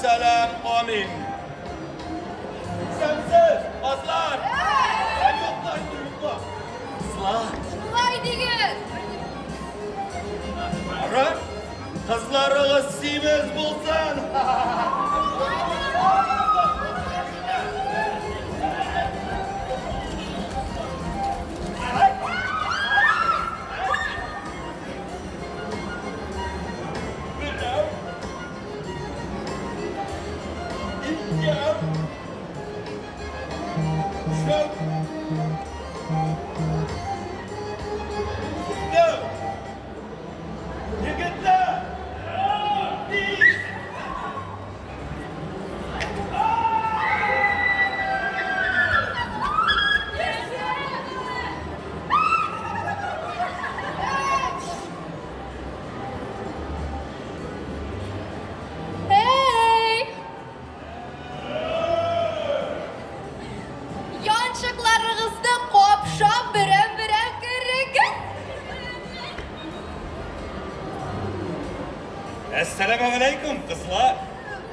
Сәлам, амин. Сәмсез, кызлар. Йокла инде, йокла. Кызлар. Шулай диген. Ара, кызларыгыз симез булсын. Берәү. Икәү. Өчәү. Дүртәү. Егетләр! Биш! Эй! Янчыкларыгызны капшап берәм-берәм керегез. Әссәламегаләйкүм, кызлар!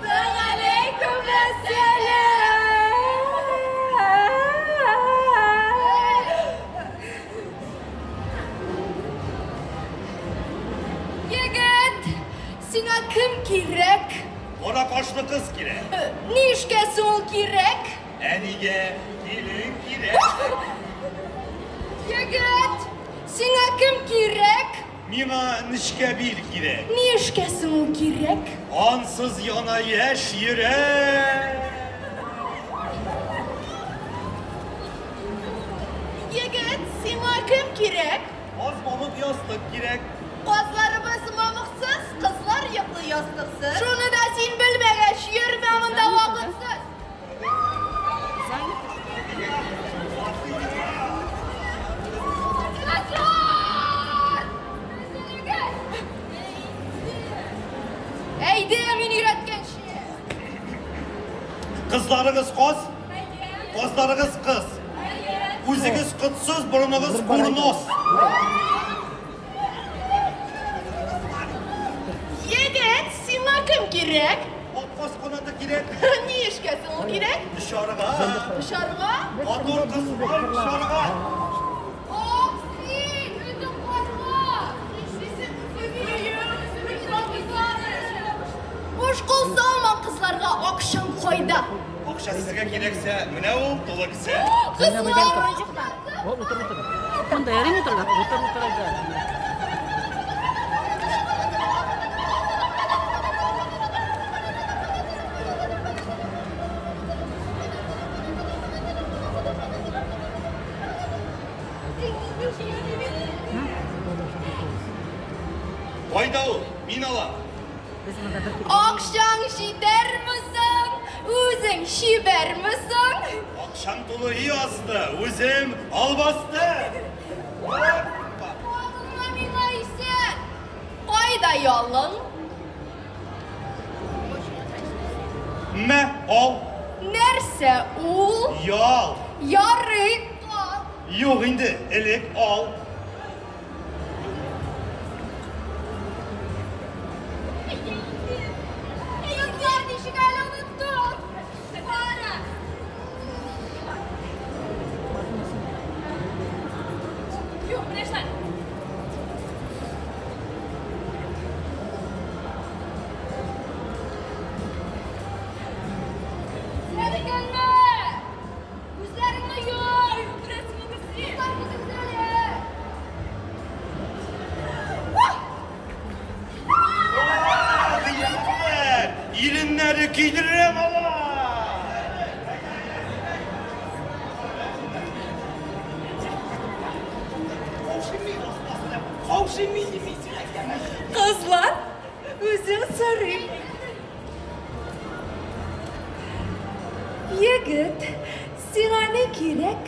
Вәгаләйкүм әссәлам. Егет, сиңа кем кирәк? Кара кашлы кыз кирәк. Ни эшкә соң ул кирәк? Әнигә килен кирәк. Егет, сиңа кем кирәк? Миңа нечкә бил кирәк. Ни эшкә соң ул кирәк? Ансыз яна яшь йөрәк. Егет, сиңа кем кирәк? Аз мамык ястык кирәк. Казларыбыз мамыксыз, кызлар йоклый ястыксыз. Шуны да син белмәгәч, йөрмә монда вакытсыз. Кызлар! Өзелегез! Әйдә, мин өйрәткәнче. Кызларыгыз каз, казларыгыз кыз. Үзегез котсыз, борыныгыз курнос. Егет, сиңа кем кирәк? Ак каз канаты кирәк. Ни эшкә соң ул кирәк? Очарга. Очарга? Матур кызлар очарга. Ах, син, үзең карга! Буш кул салма кызларга, акчаң кайда? Акча сезгә кирәксә, менә ул тулы кесә. Кызлар! Утыр, утыр. Монда ярыйм утырырга? Утыр, утыр, әйдә. Кайда ул? Мин алам. Без монда бер Акчаң җитәрме соң? Үзең чибәрме соң? Акчам тулы өй асты, үзем албасты. Кагылма миңа исән. Кайда ялың? Мә, ал. Нәрсә ул? Ял. Ярый, кал. Юк инде, элек ал. Кызлар ничек әле оныттың? Кара. Юк, менә шулай. Сәликәнме? Күзләреңне йом! Үтерәсең инде син! Кызлар, үзегез әле! Егетләр, иреннәре көйдерәм алар. Кызлар, үзең сорыйм. Егет, сиңа ни кирәк?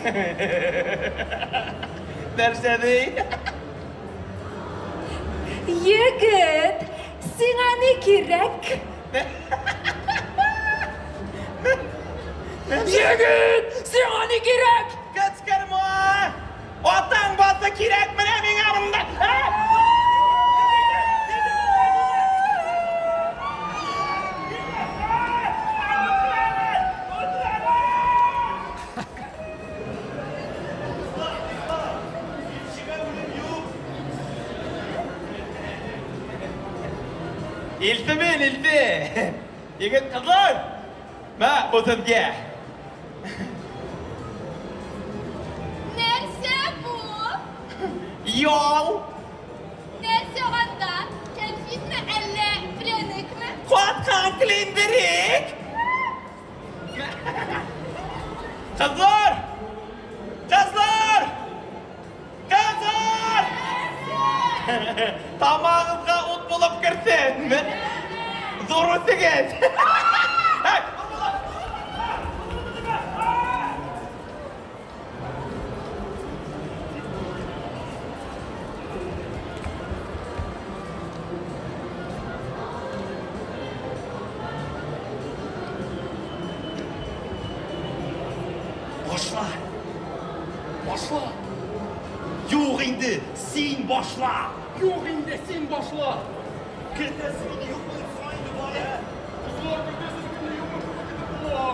Нәрсә ди? Егет, сиңа ни кирәк? Егет, сиңа ни кирәк? Кычкырма! Атаң басы кирәк менә миңа монда. Илте мин, илте. Егет кызлар. Мә, бу сезгә. Нәрсә бу? Ял. Нәрсә анда? Кәнфитме әллә пряникме? Каткан клиндерик. Кызлар! Кызлар! Кызлар! Тамагызга ут булып керсен. Зур үсегез. Башла. Башла. Юк инде, син башла. Юк инде, син башла. Кертәсе инде юк булып сора инде бая. Кызлар кертәсез инде юкмы шуны көтеп була.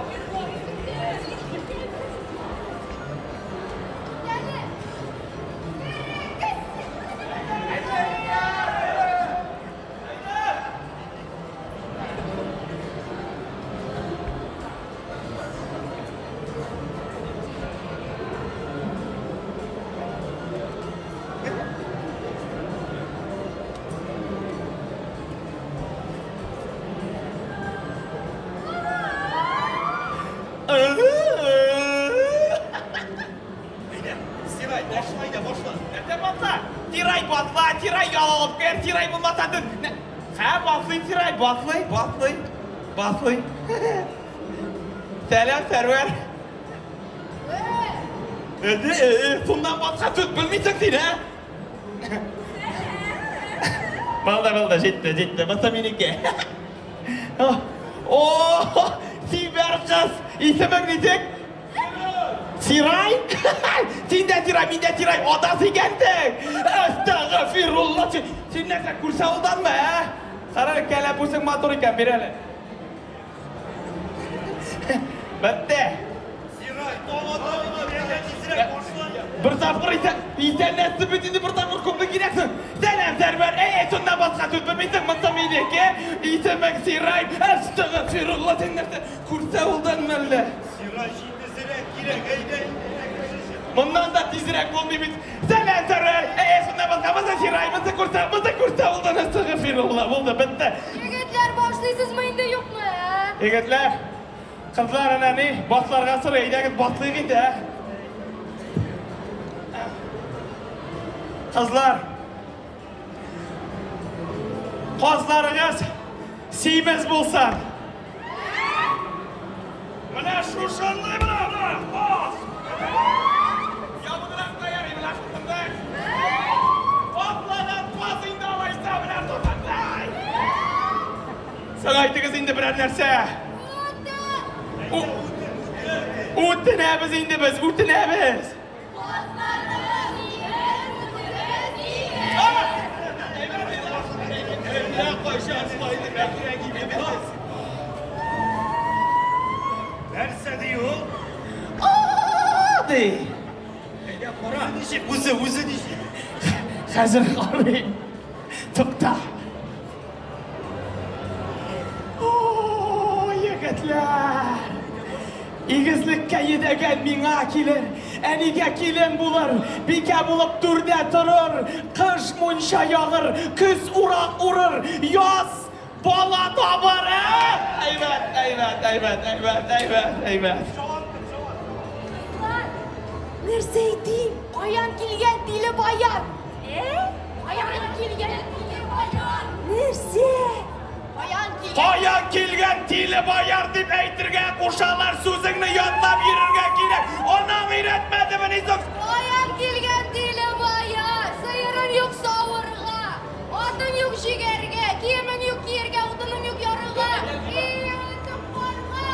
Әйдә, Сирай, башла әйдә, башла. Нәрсә башла? Тирай башла, тирай ял алып кер, тирай булмаса төн. Хә, башлый тирай, башлый, башлый, башлый. Сәлам, Сәрвәр. Шуннан башка сүз белмисең син, ә? Булды, булды, җитте, җитте. Бусы минеке. О, чибәр кыз. Исемең ничек? Сирай? Син дә Сирай, мин дә Сирай. Адаш икәнсең. Әстәгъфирулла. Син нәрсә, күрше авылданмы, ә? Кара, кәләпүшең матур икән, бир әле. Бетте. Сирай, таң ата инде, әйдә тизрәк башла. Бер тапкыр исәнләште бит инде, бер тапкыр күпме кирәксең. Сәлам, Сәрвәр. Әй, шуннан башка сүз белмисең, монысы минеке. Исемең Сирай. Әстәгъфирулла, син нәрсә, күрше авылданмы әллә? Сирай, җитезрәк кирәк, әйдә. Моннан да тизрәк булмый бит. Сәлам, Сәрвәр. Әй, шуннан башка, монысы Сирай, монысы күрше, монысы күрше авылдан. Әстәгъфирулла, булды, бетте. Егетләр, башлыйсызмы инде, юкмы, ә? Егетләр, кызлар әнә ни, башларга сорый, әйдәгез башлыйк инде, ә? Кызлар, казларыгыз симез булсын. Менә шушындый менә, менә, каз. Ябыграк та ярый, менә шушындый. Атланып каз инде алайса, менә шушындый. Соң әйтегез инде берәр нәрсә. Үтенәбез инде без, үтенәбез. Нәрсә ди ул? Ди. Әйдә, кара. Ничек, үзе, үзе ничек? Хәзер карыйм. Тукта. О, егетләр! Игезлеккә йөдәгән миңа килер, әнигә килен булыр, бикә булып түрдә торыр, кыш мунча ягыр, көз урак урыр, яз бала табыр, ә? Әйбәт, әйбәт, әйбәт, әйбәт, әйбәт, әйбәт. Нәрсә әйтим? Каян килгән тиле баяр? Ә? Каян килгән тиле баяр? Нәрсә? Каян килгән? Каян килгән тиле баяр дип әйтергә кушалар, сүзеңне ятлап йөрергә кирәк. Анаң өйрәтмәдеме ни соң? Каян килгән тиле баяр? Сыерың юк савырга, атың юк җигәргә, киемең юк кияргә, утының юк ярырга. Эй, атың карга.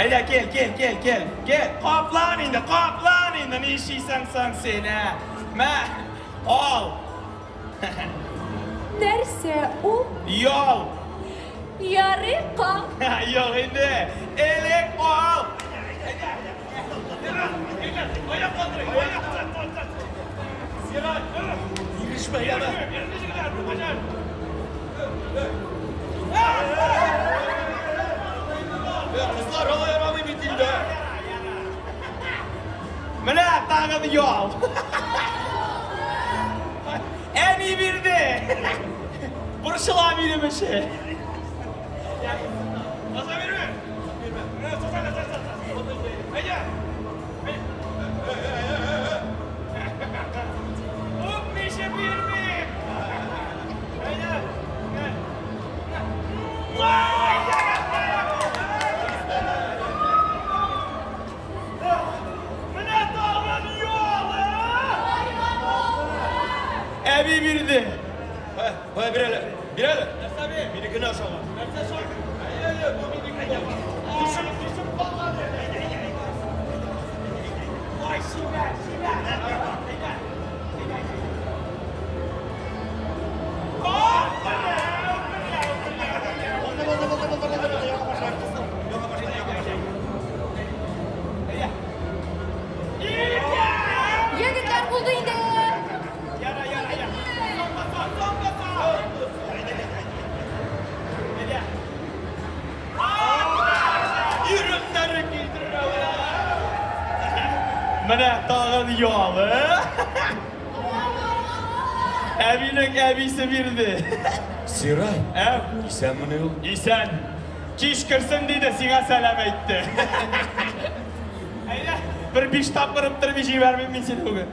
Әйдә, кил, кил, кил, кил, кил. Каплан инде, каплан инде, ни эшлисең соң син, ә? Мә, ал. Нәрсә ул? Ял. Ярый, кал. Юк инде, элек ал. Ирешмә, яна. тагын ял. Әни бирде. Борчыла минем өчен. Баса бирме? Бирмә. Әйдә. Үпмичә бирмим. Әйдә. Менә тагын ял. Әби бирде. Бай, бир әле. Бир әле. Нәрсә бир? Минекенә ошаган. Нәрсә шул? Әйе, бу минеке. Төшеп калган. Ай, чибәр, чибәр. Әйдә. Әйдә. Булды, булды, булды, булды, булды. Яңа башла. Яңа башла, яңа башла. Әйдә. Егетләр булды инде. Яра, яра, яра. Соңга, соңга, соңга. Әйдә. Иреннәре килдерә. Менә тагын ял, Әбинең әбисе бирде. Сирай, Әв, исәнмени ул? исән. Кич керсен диде, сиңа сәлам әйтте. Әйдә, бер биш тапкыр үптерми җибәрмим мин сине бүген.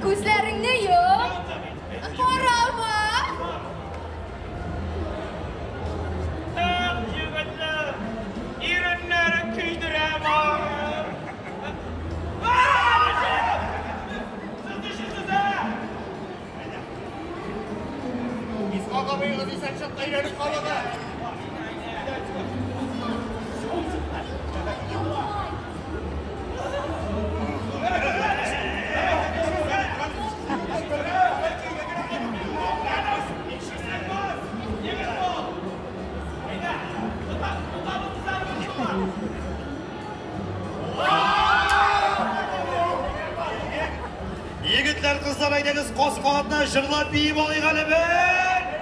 Күзләреңне йом. Карама. Эх, егетләр, иреннәре көйдерә бар. Сез төшесез, ә? Исхак абыегыз исән чакта өйрәнеп калды. Егетләр, кызлар, әйдәгез, каз канатына җырлап биеп алыйк әле бер.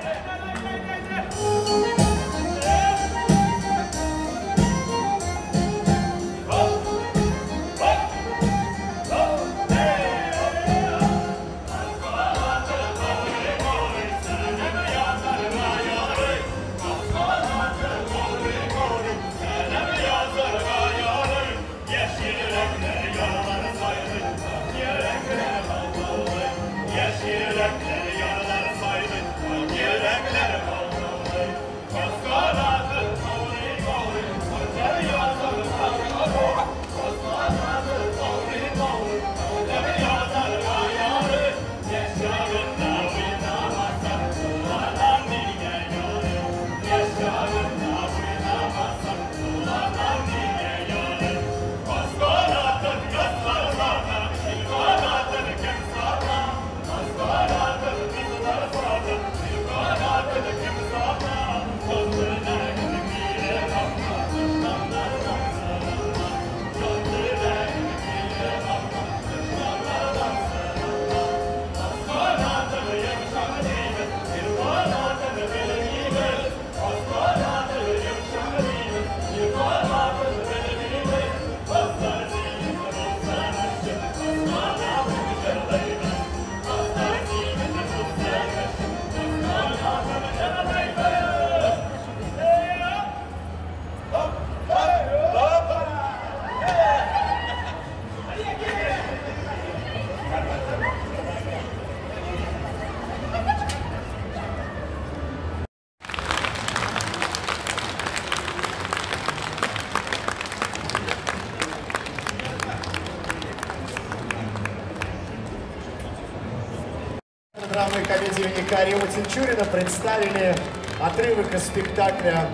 Драмы и комедии имени Карима Тинчурина представили отрывок из спектакля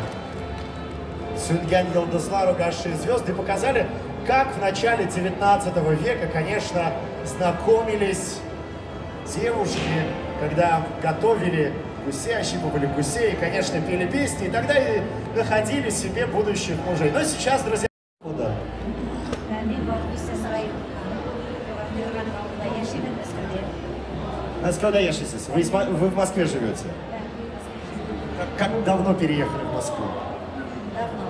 «Сүнгән йолдызлар, угасшие звезды» и показали, как в начале 19 века, конечно, знакомились девушки, когда готовили гусей, ощипывали гусей и, конечно, пели песни, и тогда и находили себе будущих мужей. Но сейчас, друзья, куда? Мәскәүдә яшисез. Вы в Москве живете? Да. Как давно переехали в Москву? Давно.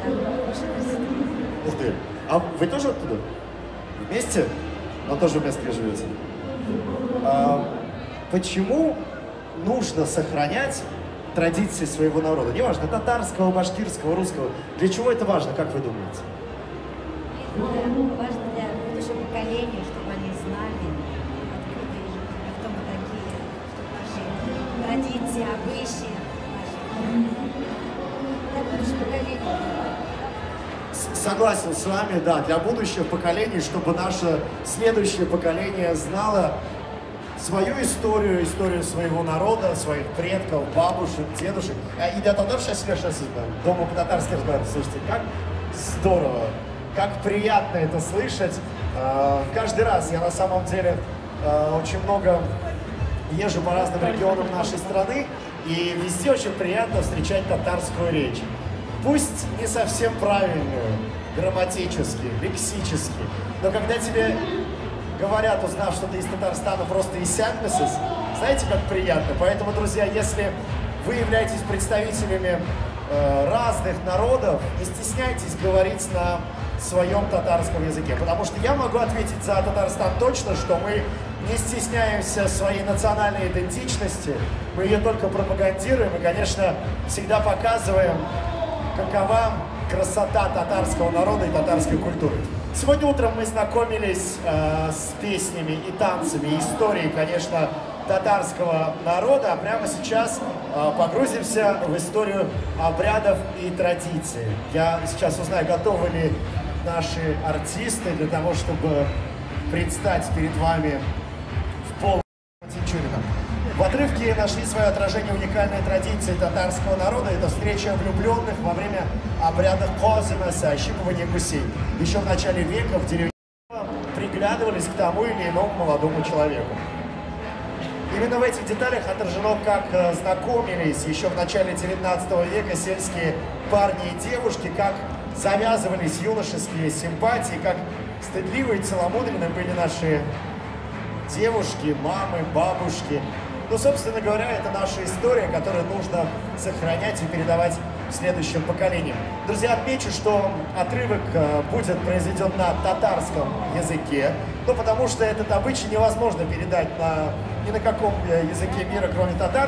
Давно, больше 30 лет. Ух ты. А вы тоже оттуда? Вместе? Но тоже в Москве живете. Почему нужно сохранять традиции своего народа? Неважно, татарского, башкирского, русского. Для чего это важно, как вы думаете? Это важно для будущего поколения, чтобы они знали, откуда и кто мы такие, чтобы наши традиции, обычаи наши. Для будущего поколения. Согласен с вами, да, для будущих поколений, чтобы наше следующее поколение знало свою историю, историю своего народа, своих предков, бабушек, дедушек. И для татар сейчас дома по-татарски разговаривают. Слушайте, как здорово, как приятно это слышать. Каждый раз я на самом деле очень много езжу по разным регионам нашей страны, и везде очень приятно встречать татарскую речь. Пусть не совсем правильную, грамматически, лексически, но когда тебе говорят, узнав, что ты из Татарстана, просто «исянмесис», знаете, как приятно. Поэтому, друзья, если вы являетесь представителями разных народов, не стесняйтесь говорить на своем татарском языке. Потому что я могу ответить за Татарстан точно, что мы не стесняемся своей национальной идентичности, мы ее только пропагандируем и, конечно, всегда показываем, какова красота татарского народа и татарской культуры. Сегодня утром мы знакомились с песнями и танцами, и историей, конечно, татарского народа. А прямо сейчас погрузимся в историю обрядов и традиций. Я сейчас узнаю, готовы ли наши артисты для того, чтобы предстать перед вами в полном Тинчурина. В отрывке нашли свое отражение уникальные традиции татарского народа. Это встреча влюбленных во время обряда козымаса, ощипывания гусей. Еще в начале века в деревне приглядывались к тому или иному молодому человеку. Именно в этих деталях отражено, как знакомились еще в начале 19 века сельские парни и девушки, как завязывались юношеские симпатии, как стыдливы и целомудренны были наши девушки, мамы, бабушки. Ну, собственно говоря, это наша история, которую нужно сохранять и передавать следующим поколениям. Друзья, отмечу, что отрывок будет произведен на татарском языке, ну, потому что этот обычай невозможно передать ни на каком языке мира, кроме татар.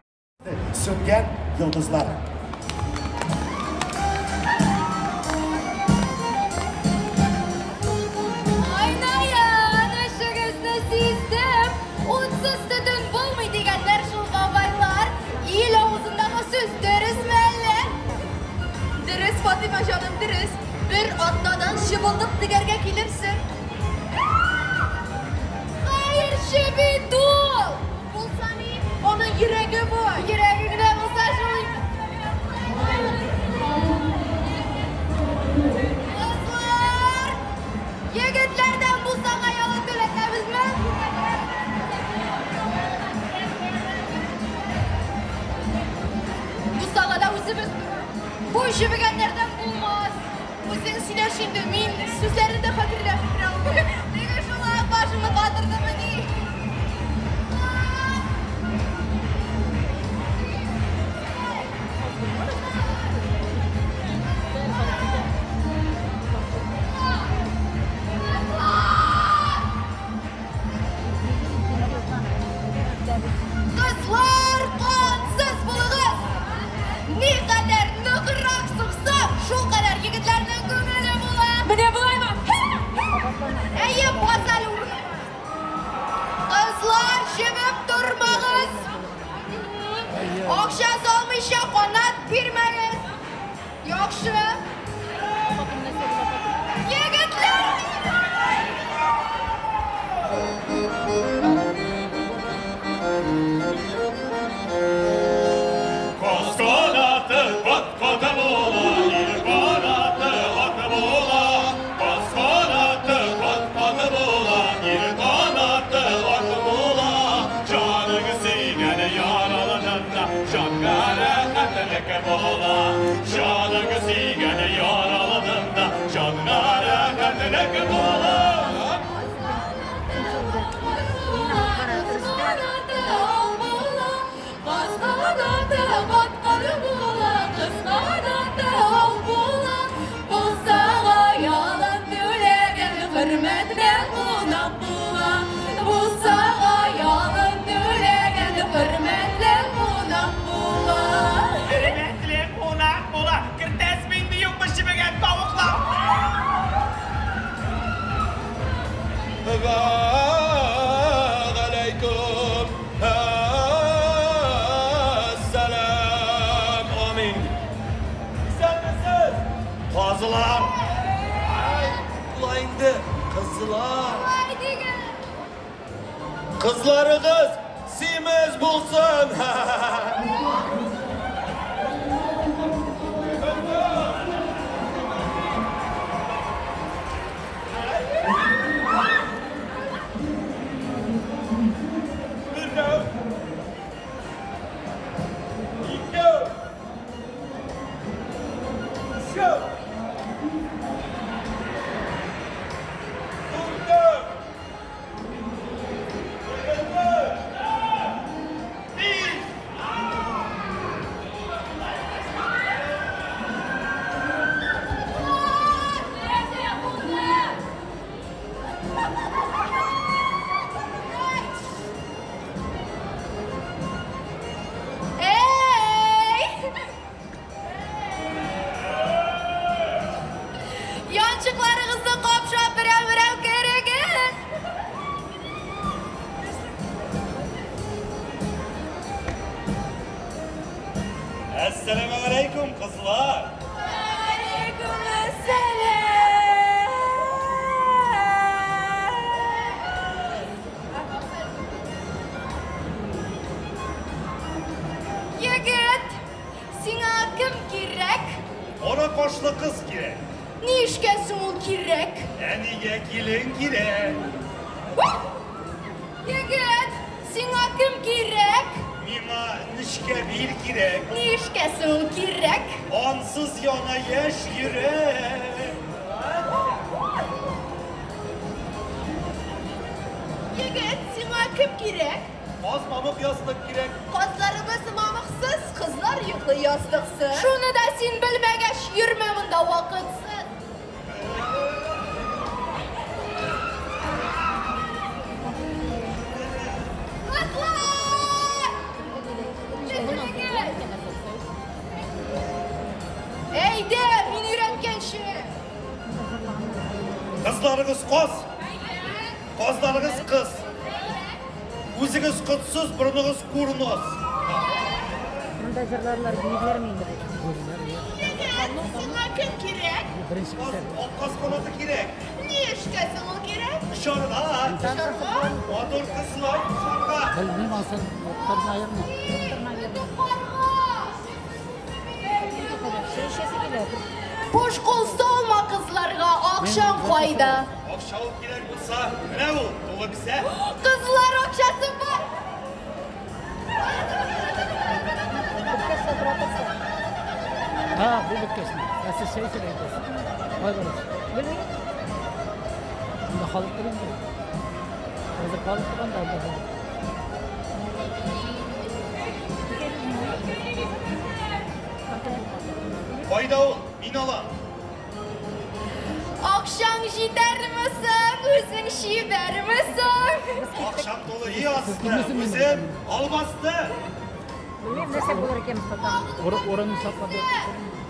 Сүнгән йолдызлар. Фатыйма җаным, дөрес. Бер атнадан чыбылдык тегәргә килерсең. Хәерче бит ул! Булса ни, аның йөрәге бар. Йөрәге генә булса шул. Кызлар! Егетләрдән булсага ялын түләтәбезме? Бусагада үзебез. Бу җебегәннәрдән булмас. Үзең сөйләш инде, мин сүзләрен дә хәтерләп бетерә алмыйм. Теге шулай башымны катырдымыни? Кызлар, кансыз булыгыз! Никадәр ныграк суксак, шул кадәр егетләрнең күңеле була. Менә болаймы? Әйе, бас әле урыныңа. Кызлар, җебеп тормагыз. Акча салмыйча канат бирмәгез. Яхшы. Егетләр! Хөрмәтле Кызлар. Шулай диген. Кызларыгыз симез булсын. Берәү. Икәү. Өчәү. Дүртәү. Бишәү. Биш. Нәрсә булды? Эй! Янчыкларыгызны капшап берәү-берәү керегез. Әссәламегаләйкүм, кызлар. Алейкум әссәлам. Егет, сиңа кем кирәк? Кара кашлы кыз кирәк. Ни эшкә соң ул кирәк? Әнигә килен кирәк. Егет, сиңа кем кирәк? Миңа нечкә бил кирәк. Ни эшкә соң ул кирәк? Ансыз яна яшь йөрәк. Егет, сиңа кем кирәк? Каз мамык ястык кирәк. Казларыбыз мамыксыз, кызлар йоклый ястыксыз. Шуны да син белмәгәч, йөрмә монда вакытсыз. Кызлар! Төзелегез! Әйдә, мин өйрәткәнче. Кызларыгыз каз, казларыгыз кыз. Үзегез котсыз, борыныгыз курнос. Монда җырларлар, бииләрме инде бу? Егет, сиңа кем кирәк? Беренче Каз, кисәр. ак каз канаты кирәк. Ни эшкә соң ул кирәк? Очарга. Матур кызлар очарга. Белмим асын, уттарны аерма. Чәй эчәсе килә. Буш кул салма кызларга, акчаң кайда? Акча алып кирәк булса, менә ул, тулы кесә. Кызлар акчасы бар. Беткәч шалтыратырсың. Ha, бу беткәч. Ә сез чәй эчеп әйтәсез. Кай барасыз? Белмим. Монда халык тора инде. Хәзер халык тора анда анда. Кайда ул? Мин алам. Акчаң җитәрме соң, үзең чибәрме соң? Акчам тулы ий асты. килмисеңме? Үзем албасты. Белмим, нәрсә булыр икән татам. Урынын саклап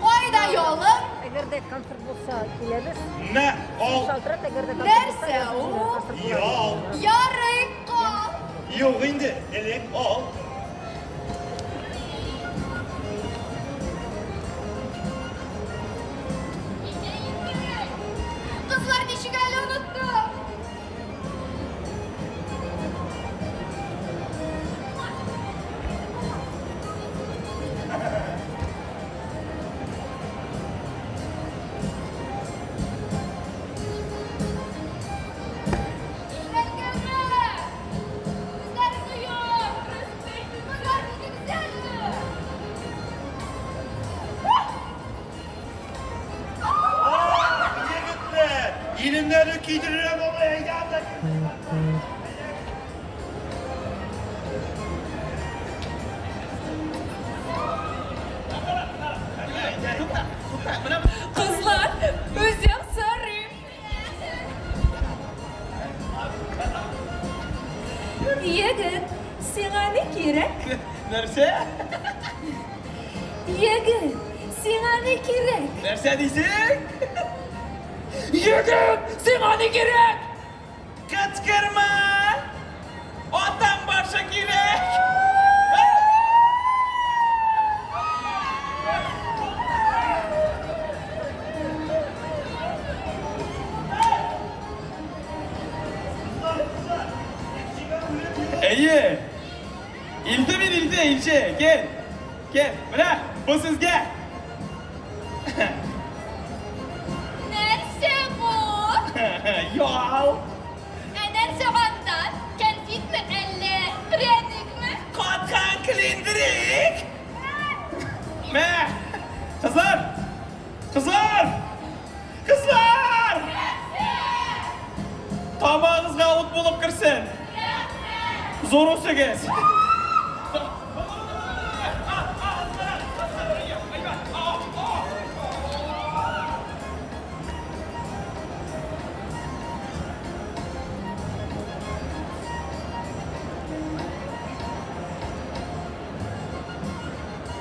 Кайда ялың? Әгәр дә концерт булса, киләбез. Мә, ал. Шалтырат, әгәр дә концерт булса, Нәрсә ул? концерт була. Ял. Ярый, кал. Юк инде, элек ал. Кызлар ничек әле оныттым? Ah, егетләр, иреннәрне көйдерәм алай, әйдә анда. Кызлар, үзем сорыйм. Егет, сиңа ни кирәк? Нәрсә? Егет, сиңа ни кирәк? Нәрсә дисең? Егет, сиңа ни кирәк? Кычкырма! Атам башы кирәк! Әйе. Илде мин, илде, илче. Кил. Кил. Менә, бу сезгә. Нәрсә бу? Ял. Ә нәрсә аннан? Кәнфитме әллә прәннекме? Каткан клиндрик. Мә. Кызлар! Кызлар! Кызлар! Тамагыгызга ут булып керсен. Зур үсегез.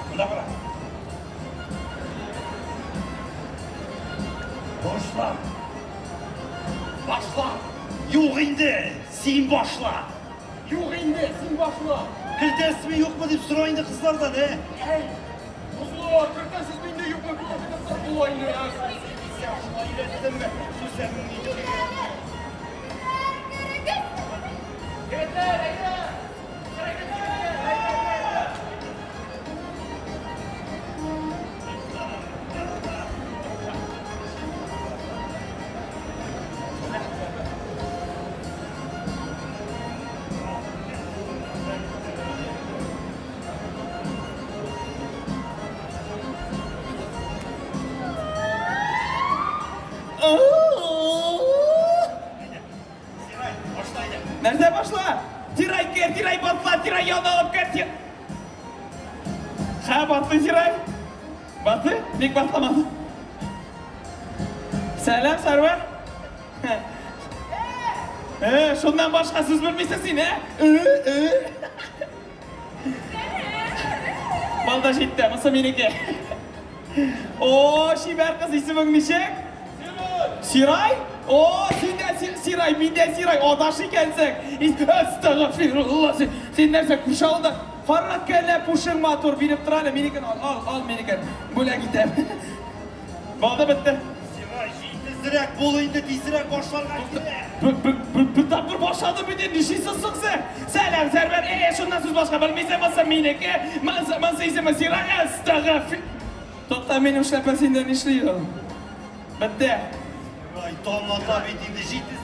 Монда кара. Башла. Башла. Юк инде, син башла. Юк инде, син башла. Кертәсезме, юкмы дип сора инде кызлардан, ә? Кызлар, кертәсезме инде, юкмы? Була инде. Син шулай өйрәттеңме? Сүзләрнең Сирай, башла инде. Нәрсә башла? Тирай кер, тирай батла, тирай янына алып кер. Ха, батты Тирай. Батты? Ник батламады? Сәлам, Сәрвәр. Шуннан башка сүз белмисең син, ә? Балда җитте, монысы минеке. О, чибәр кыз, исемең ничек? Сирай? О, син дә Сирай, мин дә Сирай, адаш икәнсең. Әстәгъфирулла, син нәрсә, күрше авылда? Кара кәләпүшең матур, биреп тор әле, минекен ал, ал, ал минекен. Бүләк итәм. Булды, бетте. Сирай, җитезрәк бул инде, тизрәк башларга кирәк. Бер тапкыр башладым бит инде, нишлисең соң син? Сәлам, Сәрвәр, шуннан сүз башка белмисең, монысы минеке, монысы исеме Сирай, әстәгъфир. Тукта, минем эшләпә синдә нишли ул? Бетте. Сирай, таң ата бит инде, җитезрәк.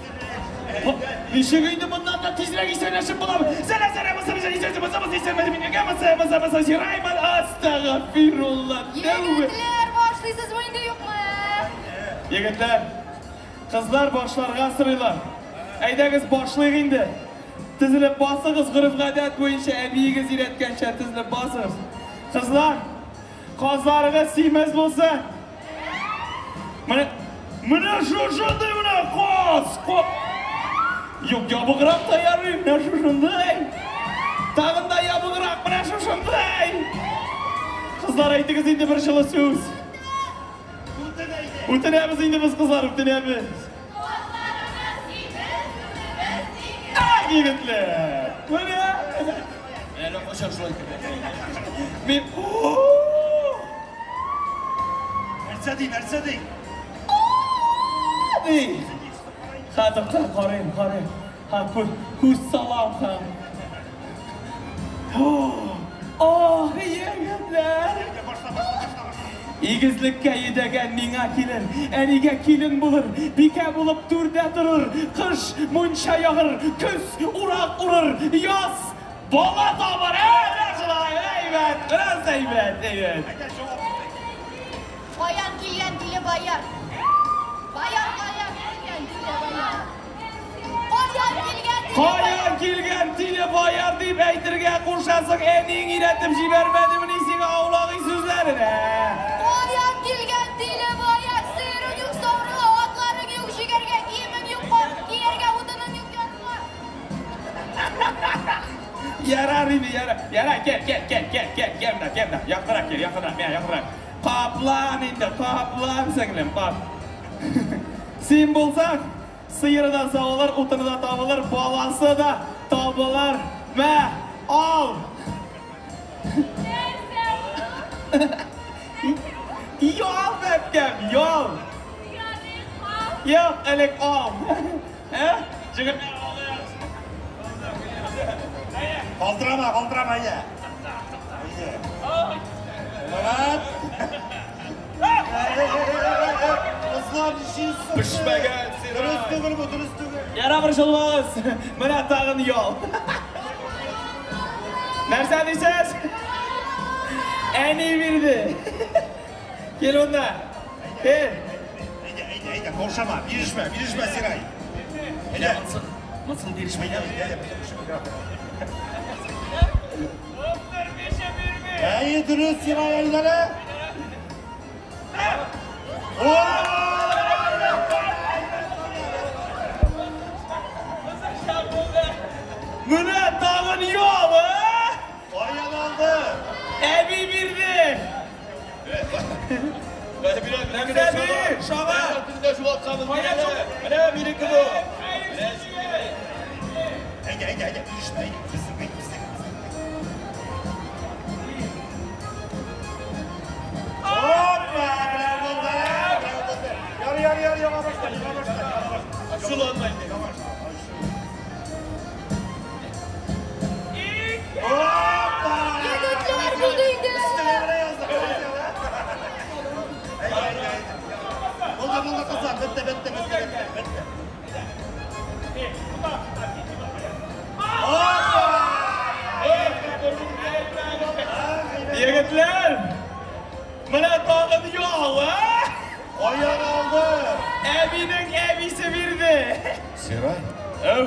Ничек инде моннан да тизрәк исәнләшеп була? Сәлам, сәлам, монысы, монысы, исәнләшеп, монысы, монысы, исәнләшеп, минеке, монысы, монысы, монысы, Сирай, әстәгъфирулла. Егетләр, башлыйсызмы инде, юкмы? Егетләр, кызлар башларга сорыйлар. Әйдәгез, башлыйк инде. Тезелеп басыгыз, гореф-гадәт буенча әбиегез өйрәткәнчә тезелеп басыгыз. Кызлар, казларыгыз симез булсын. Менә, менә шушындый менә каз. Юк, ябыграк та ярый, менә шушындый. Тагын да ябыграк, менә шушындый. Кызлар, әйтегез инде бер җылы сүз. Үтенәбез инде без, кызлар, үтенәбез. Ай, егетләр! Менә! Әле кайчан шулай итеп. Мин Нәрсә ди, нәрсә ди? Ди. Ха, тукта, карыйм, карыйм. Ха, күз салам, ха. Ох, егетләр! Башла, башла, башла, башла. Игезлеккә йөдәгән миңа килер, әнигә килен булыр, бикә булып түрдә торыр, кыш мунча ягыр, көз урак урыр, яз бала табыр. Әйбәт шулай, әйбәт, бераз әйбәт, әйбәт. Каян килгән тиле баяр? Баяр каян килгән тиле баяр? Каян килгән тиле баяр? Каян килгән тиле баяр дип әйтергә кушасың, әниең өйрәтеп җибәрмәдемени сиңа аулак өй сүзләрен, ә? Каян килгән тиле баяр? Сыерың юк савырга, атларың юк җигәргә, киемең юк кияргә, утының юк янырга. Ярар инде, ярар. Ярар, кел, кел, кел, кел, кел, кел монда, кел монда. Якынрак кил, якынрак, миңа якынрак. Каплан инде, каплан сеңлем, кап. Син булсаң, сыеры да савылыр, утыны да табылыр, баласы да табылыр. Мә, ал. Ял, бәбкәм, ял. Юк, элек ал. Ә? Җегетләр, алыгыз. Калтырама, калтырама, әйдә. Әйдә. Марат. Кызлар, ничек Пешмәгән Сирай. Дөрес түгел бу, дөрес түгел. Ярар, борчылмагыз. Менә тагын ял. Нәрсә дисез? Әни бирде. Кил монда. Кил. Әйдә, әйдә, әйдә, каушама, бирешмә, бирешмә, Сирай. Әйдә. Монсын бирешмә. Әйдә, әйдә, Әйе, дөрес, Сирай, әйдә әле. Менә тагын ял, а? Каян алды? Әби бирде. Нәрсә ди? Шаба. Менә минеке бу. Әйдә, әйдә, әйдә, бирешмә, әйдә. Безнең, әйдә, безнең, безнең. Опа, менә булды, менә булды. Ярый, ярый, ярый, яңа башла, яңа башла, яңа башла. Ачуланма инде. Опа! Егетләр булды инде. Өстенә менә язды. Әйдә, әйдә, әйдә. Булды, булды, кызлар, бетте, бетте, бетте, бетте, бетте. Опа! Егетләр! Менә тагын ял, а? Каян алды? Әбинең әбисе бирде. Сирай, Әү.